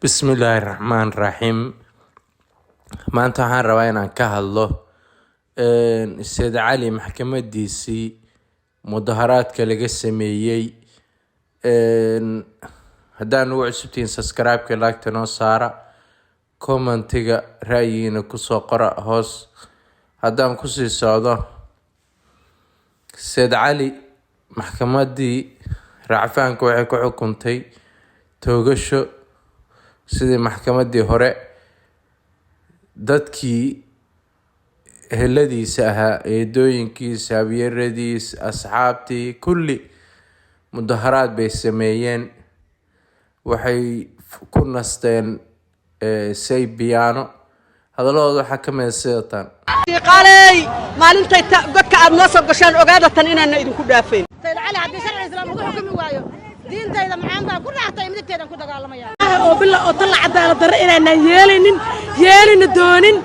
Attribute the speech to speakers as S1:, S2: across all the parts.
S1: Bismillaahi Raxmaani Raxiim. Maanta waxaan rabaa inaan ka hadlo Sayid Cali maxkamadiisii mudaharaadka laga sameeyey. Haddaan ugu cusubtihiin, subscribe-ka, like-ta noo saara, comment-iga ra'yigiina kusoo qora hoos. Haddaan kusii socdo, Sayid Cali maxkamadii racfaanka waxay ku xukuntay toogasho sidii maxkamadii hore. Dadkii eheladiisa ahaa, eedooyinkiisa, habaryaradiis, asxaabtii, kulli mudaharaad bay sameeyeen. Waxay ku nasteen say piano. Hadalladooda waxaa ka mid ah sida tan:
S2: Qaley maalintay godka aad noo soo gashaan, ogaada tan inaana idinku dhaafayn.
S3: Sayid Cali haddii sharci Islaam lagu xukumi waayo, diintayda macaan baan ku dhaartay, midigteedan ku dagaalamaya.
S4: Oo bila oo talla cadaalad darre inaanaan yeelaynin, yeelina doonin.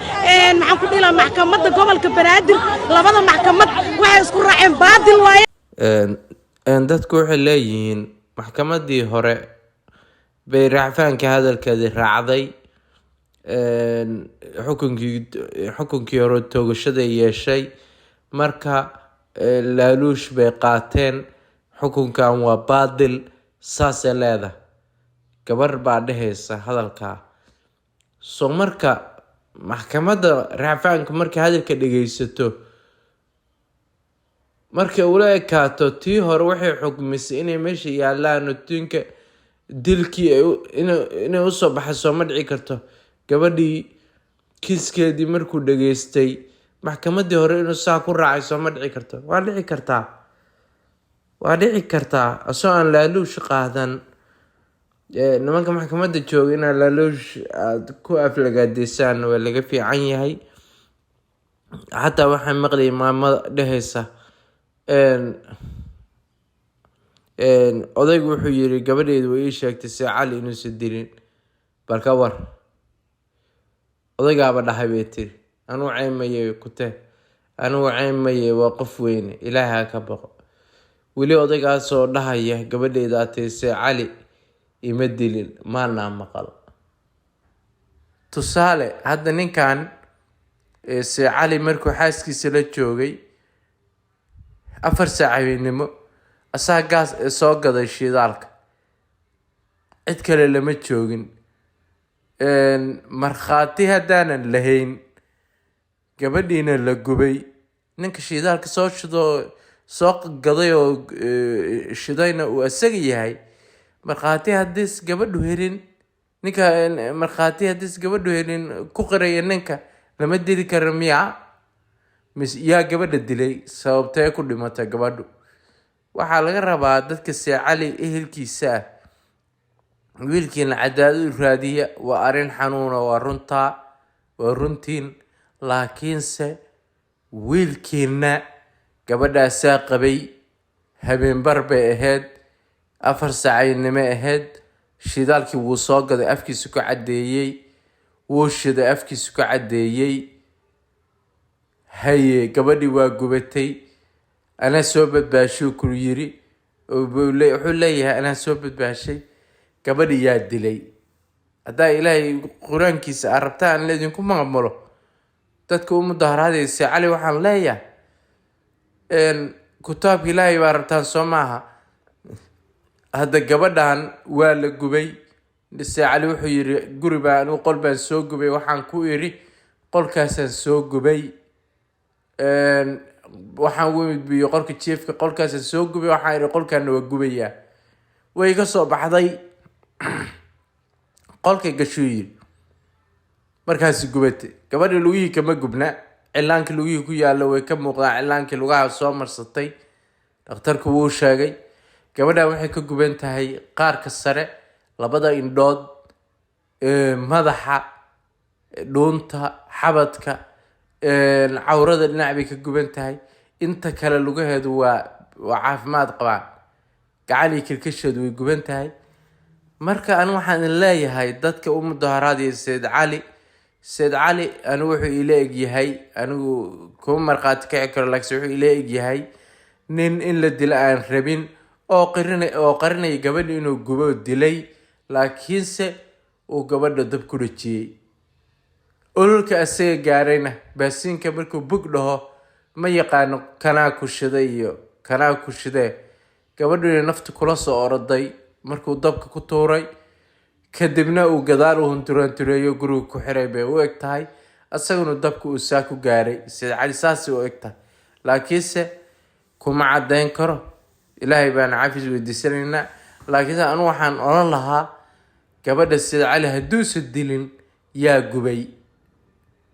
S4: Maxaan ku dhihi lahaa? Maxkamadda gobolka Banaadir, labada maxkamad waxay isku raaceen baadil waaye.
S1: Dadku waxay leeyihiin maxkamadii hore bay racfaanka hadalkeedii raacday, xukunkii hore toogashada yeeshay. Marka laaluush bay qaateen, xukunkan waa baadil, saasay leedahay. Gabar baa dhehaysa hadalkaa. Soo marka maxkamadda racfaanka markay hadalka dhegeysato, markay ula ekaato tii hore waxay xukmisay inay meesha yaalaan tinka dilkii inay usoo baxay, soo ma dhici karto gabadhii kiiskeedii markuu dhageystay maxkamadii hore inuu saa ku raacay? Soo ma dhici karto? Waa dhici kartaa, waa dhici kartaa asoo aan laaluush qaadan. Nimanka maxkamadda jooga inaad laaluush aada ku aflagaadeysaan waa laga fiican yahay. Xataa waxaan maqlayay maamada dhehaysa, odaygu wuxuu yiri gabadheedu way ii sheegtay see Cali inuusan dilin. Bal ka war, odaygaaba dhahay bay tiri. Anuu ceymaye kute, anugu ceymaye, waa qof weyne, Ilaahay ha ka baqo. Weli odaygaasoo dhahaya gabadheyda atay see Cali ima dilin maanaa maqal. Tusaale, hadda ninkan see Cali markuu xaaskiisa la joogay 4 saac habeenimo, asaa gaas soo gaday shidaalka, cid kale lama joogin. Markhaati haddaanan lahayn, gabadhiina la gubay, ninka shidaalka soo shidoo soo gaday oo shidayna uu asaga yahay, markhaati haddiis gabadhu helin, ninka markhaati haddiis gabadhu helin ku qiraya, ninka lama dili karo miya? Mise yaa gabadha dilay? Sababtee ku dhimatay gabadhu? Waxaa laga rabaa dadka see Cali ehelkiisa ah, wiilkiina cadaalad u raadiya. Waa arrin xanuuna, waa runtaa, waa runtiin, laakiinse wiilkiina gabadhaasaa qabay. Habeenbar bay ahayd, 4 saacaynimo ahayd. Shidaalkii wuu soo gaday, afkiisa ku caddeeyey, wuu shiday, afkiisa ku caddeeyey. Haye, gabadhii waa gubatay, anaa soo badbaashay ku yiri. Wuxuu leeyahay anaa soo badbaashay. Gabadhi yaa dilay? Haddaa Ilaahay qur-aankiisa aad rabtaan in la idinku maamulo, dadka u mudaharaadaysa Cali waxaan leeyahay, kitaabka Ilaahay baa rabtaan, soo maaha? Hadda gabadhan waa la gubay. Se Cali wuxuu yiri guri baa anigu qol baan soo gubay, waxaan ku iri qolkaasaan soo gubay. Waxaan ugu imid biyo qolka jiefka, qolkaasaan soo gubay, waxaan iri qolkaana waa gubayaa, way ka soo baxday, qolkay gashuu yiri, markaasi gubatay. Gabadha lugihii kama gubna, cilaankii lugihii ku yaalla way ka muuqdaan, cilaankii lugaha soo marsatay, dhakhtarku wuu sheegay. Gabadhan waxay ka guban tahay qaarka sare, labada indhood, madaxa, dhuunta, xabadka, cawrada dhinac bay ka guban tahay. Inta kale lugaheedu waa caafimaad qabaan, gacan iyo kilkasheedu way guban tahay. Marka anu waxaan idin leeyahay, dadka u mudaharaadaya Sayid Cali, Sayid Cali anigu wuxuu ila egyahay, anigu kuma markhaati kici karo, laakiin wuxuu ila egyahay nin in la dilo aan rabin oo qarinaya gabadhi inuu gubo dilay, laakiinse Uu gabadha dab ku dhajiyey, ololka asaga gaarayna, baasiinka markuu bug dhaho, ma yaqaano kanaa ku shiday iyo kanaa ku shidee. Gabadhiina nafta kula soo oroday markuu dabka ku tuuray, kadibna uu gadaal u hunturaantureeyo, guriga ku xiray bay u eg tahay, isaguna dabka uu saa ku gaaray. Sayid Cali saasay u eg tahay, laakiinse kuma caddayn karo. Ilaahay baan cafis weydiisanaynaa. Laakiinse anu waxaan odhan lahaa, gabadha Sayid Cali hadduusan dilin, yaa gubay?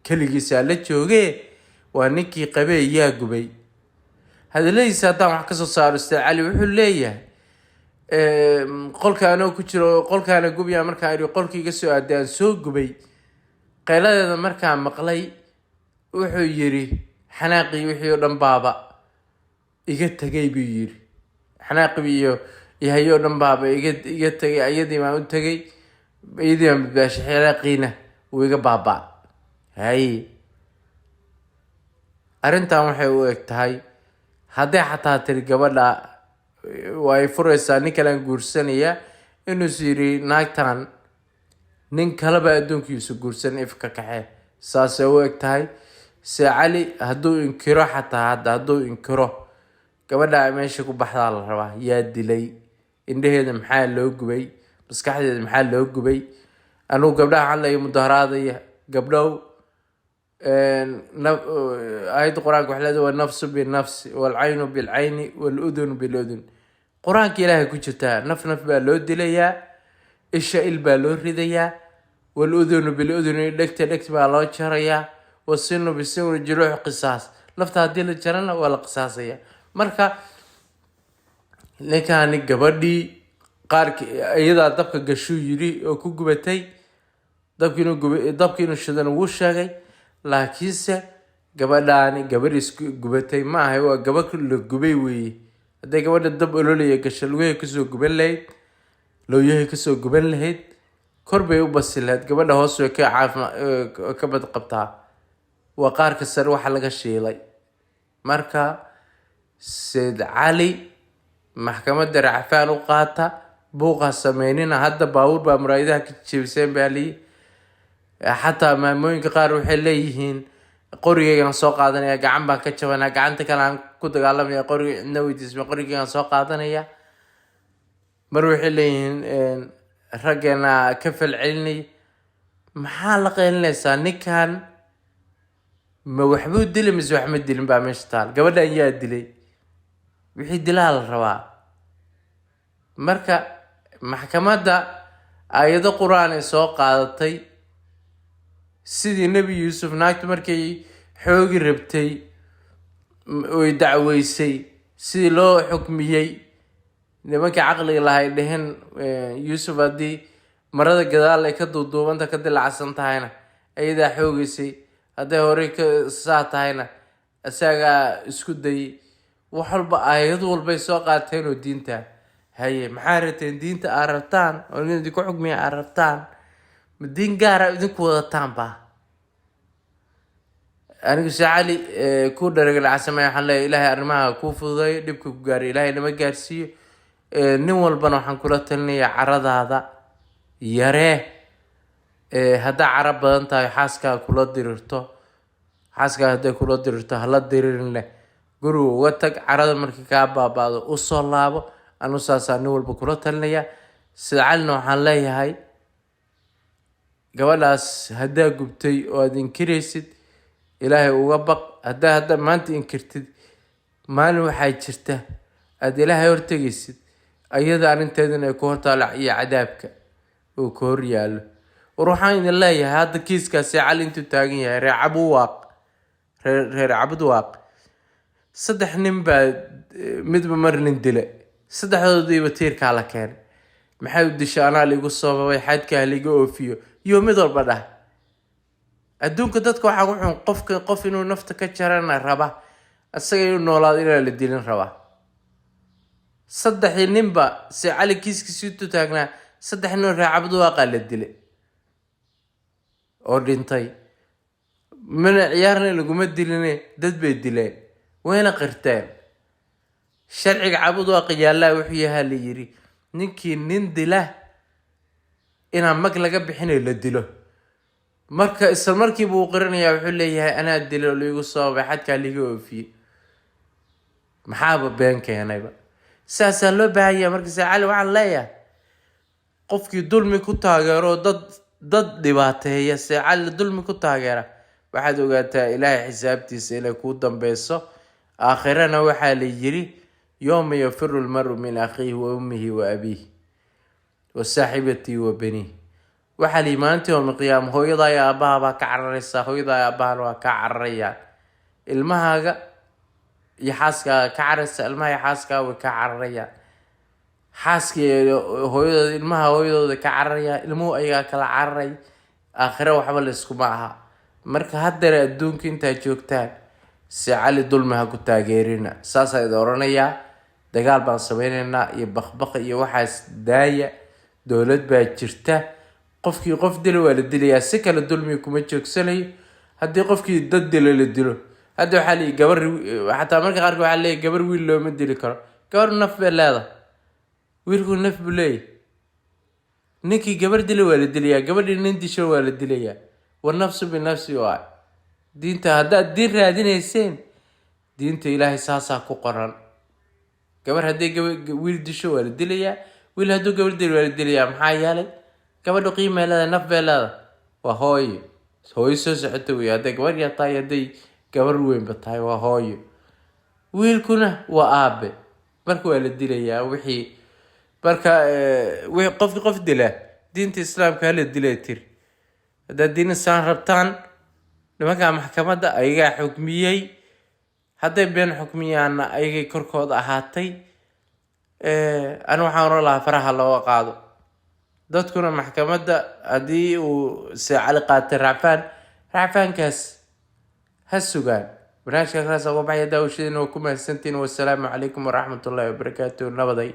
S1: Keligiisaa la joogee, waa ninkii qabee, yaa gubay? Hadaladiisa haddaan wax kasoo saaro, Sayid Cali wuxuu leeyahay, "Qolka anoo ku jiro, qolkaana gubyaa markaan idhi, qolkii iga soo aaday aan soo gubay." Qayladeeda markaan maqlay, wuxuu yidhi, xanaaqii wixii oo dhan baaba iga tegay buu yidhi. Xanaaqii iyo yahay oo dhan baaba iga tegay. Iyadii baan u tegay, iyadii baan badbaashay, xanaaqiina wuu iga baabaa. Haye, arrintan waxay u eg tahay, hadday xataa tiri gabadha way furaysaa, nin kalean guursanaya, inuus yidhi naagtan nin kaleba adduunkiisu guursan, ifka kaxe. Saasay u eg tahay. Se Cali hadduu inkiro xataa, hadda hadduu inkiro, gabadha meesha ku baxdaa la rabaa. Yaa dilay? Indhaheeda maxaa loo gubay? Maskaxdeeda maxaa loo gubay? Anugu gabdhaha hadlaya, mudaharaadaya, gabdhow, aayadda Qur-aanka waxay leedahay: "Wanafsu binafsi, walcaynu bilcayni, waludunu biludun." Qur-aanka Ilaahay ku jirtaa. Naf naf baa loo dilayaa, isha il baa loo ridayaa, waludunu biluduni, dhegta dhegta baa loo jarayaa, wasinu bisinu, juruux qisaas. Nafta haddii la jarana, waa la qisaasaya. Marka ninkaani gabadhii qaarki iyadaa dabka gashuu yidhi oo ku gubatay. Dabki inuu gubay, dabki inuu shidana wuu sheegay, laakiinse gabadhaani gabadh isku gubatay ma ahay, waa gabadh la gubay weeye. Hadday gabadha dab ololaya gasho, lugahay kasoo guban lahayd, lowyahay kasoo guban lahayd, kor bay u basi lahayd. Gabadha hoos way ka caafima ka bad qabtaa, waa qaarka sare waxa laga shiilay. Marka Sayid Cali maxkamadda racfaan u qaata, buuqa sameynina. Hadda baabuur baa muraayadaha ka jebiseen baa liyi. Xataa maamooyinka qaar waxay leeyihiin, "Qorigeygaan soo qaadanaya, gacan baan ka jabanaa, gacanta kale aan ku dagaalamaya, qoriga cidna weydiisma, qorigeygaan soo qaadanaya." Mar waxay leeyihiin, raggeena ka falcelinaya. Maxaa la qeylinaysaa? Ninkan ma waxbuu dilay mise wax ma dilin baa meesha taal. Gabadhan yaa dilay? Wixii dilaa la rabaa. Marka maxkamadda aayado Qur-aan ay soo qaadatay, sidii Nebi Yuusuf naagtu markay xoogi rabtay oy dacweysay, sidii loo xukmiyey, nimankii caqliga lahay dheheen, "Yuusuf haddii marada gadaal ay ka duuduubanta, ka dilacsan tahayna, iyadaa xoogeysay; hadday horey ka saa tahayna, isagaa isku dayay." Wax walba aayad walbay soo qaateen oo diinta. Haye, maxaa rabteen? Diinta aad rabtaan oo in idinku xukmiya aad rabtaan, ma diin gaara idinku wadataan ba? Anigu se Cali ku dharagalacsama waxaan leeyahay, Ilaahay arrimaha kuu fududeeyo, dhibka ku gaaray Ilaahay nama gaarsiiyo. Nin walbana waxaan kula talinayaa, caradaada yaree. Haddaa caro badan tahay, xaaskaa kula dirirto, xaaskaa hadday kula dirirto, hala diririn leh, guriga uga tag. Carada markii kaa baaba'do, usoo laabo. Anu saasaa nin walba kula talinaya. Sida Calina waxaan leeyahay, gabadhaas haddaa gubtay oo aada inkiraysid, Ilaahay uga baq. Haddaa hadda maanta inkirtid, maalin waxaa jirta aada Ilaahay hortegaysid, ayada arrinteedana ay ku hortaalo iyo cadaabka uu ka hor yaallo. War waxaan idin leeyahay, hadda kiiskaasi Cali intuu taagan yahay, reer Cabuwaaq, reer Cabudwaaq, saddex nin baa midba mar nin dila, saddexdoodiiba tiirkaa la keenay. "Maxay u disha? Anaa liigu sababay, xadkaa liiga oofiyo," iyo mid walba dhah. Adduunka dadka waxaa ku xun qofka qof inuu nafta ka jarana raba, isaga inuu noolaado inaan la dilin rabaa. Saddexdii ninba se Cali kiiskiisi intuu taagnaa, saddex nin oo reer Cabudwaaqaa la dilay oo dhintay. Mana ciyaarna laguma diline, dad bay dileen, wayna qirteen. Sharciga Cabudwaaqa yaallaa wuxuu yahaa, la yiri, ninkii nin dila Inaan mag laga bixinayo la dilo. Marka isla markiiba uu qiranayaa, wuxuu leeyahay: "Anaa dilo, liigu sababay, xadkaa liiga oofiyey." Maxaaba been keenayba? Saasaa loo baahanya. Marka Saacali waxaan leeyahay, qofkii dulmi ku taageero, dad dhibaateeya, Saacali dulmi ku taageera, waxaad ogaataa Ilaahay xisaabtiisa inay kuu dambeyso. Aakhirana waxaa la yiri: يوم يفر المرء من أخيه وأمه وأبيه وصاحبته وبنيه. Waxaa la yidhi maalintii yowma qiyaama hooyadaa iyo aabbaha baa ka cararaysaa, hooyadaa iyo aabbahana waa ka cararayaan, ilmahaaga iyo xaaskaaga ka cararaysa, ilmaha iyo xaaskaaga way ka cararayaan, xaaska iyo hooyadooda, ilmaha hooyadooda ka cararayaan, ilmuhu ayagaa kala cararay. Aakhire waxba layskuma aha. Marka haddana adduunka intaad joogtaan, si Cali dulmi ha ku taageerina, saasaa idin oranayaa. Dagaal baan sameyneynaa iyo bakbaq iyo waxaas daaya. Dowlad baa jirta. Qofkii qof dila waa la dilayaa, si kale dulmiga kuma joogsanayo. Haddii qofkii dad dilo la dilo, hadda waxaa leeyahy gabar, xataa marka qaarka waxaa leeyahy gabar wiil looma dili karo. Gabar naf bay leedahay, wiilku naf buu leeyahy. Ninkii gabar dila waa la dilayaa, gabadhii nin disho waa la dilayaa. والنفس بالنفس waay. Diinta haddaad diin raadinayseen, diinta Ilaahay saasaa ku qoran. Gabar hadday gaba wiil disho waa la dilayaa, wiil hadduu gabar dilo waa la dilayaa. Maxaa yeelay gabadhu qiimay leedahay, naf bay leedahay, waa hooyo, hooyo soo socota wey. Hadday gabar yar tahay, hadday gabar weynba tahay, waa hooyo. Wiilkuna waa aabe, marka waa la dilayaa. Wixii marka qofki qof dila, diinta Islaamka hala dilay tiri. Haddaad diin Islaam rabtaan, nimanka maxkamadda ayagaa xukmiyey. Hadday been xukmiyaanna, ayagay korkooda ahaatay. Ani waxaan oran lahaa faraha looga qaado. Dadkuna maxkamadda haddii uu Seecali qaatay racfaan, racfaankaas ha sugaan. Barnaamijka kaas uga baxaya. Daawashadiina waa ku mahadsantihiin. Wasalaamu calaykum waraxmatullaahi wabarakaatuh. Nabaday.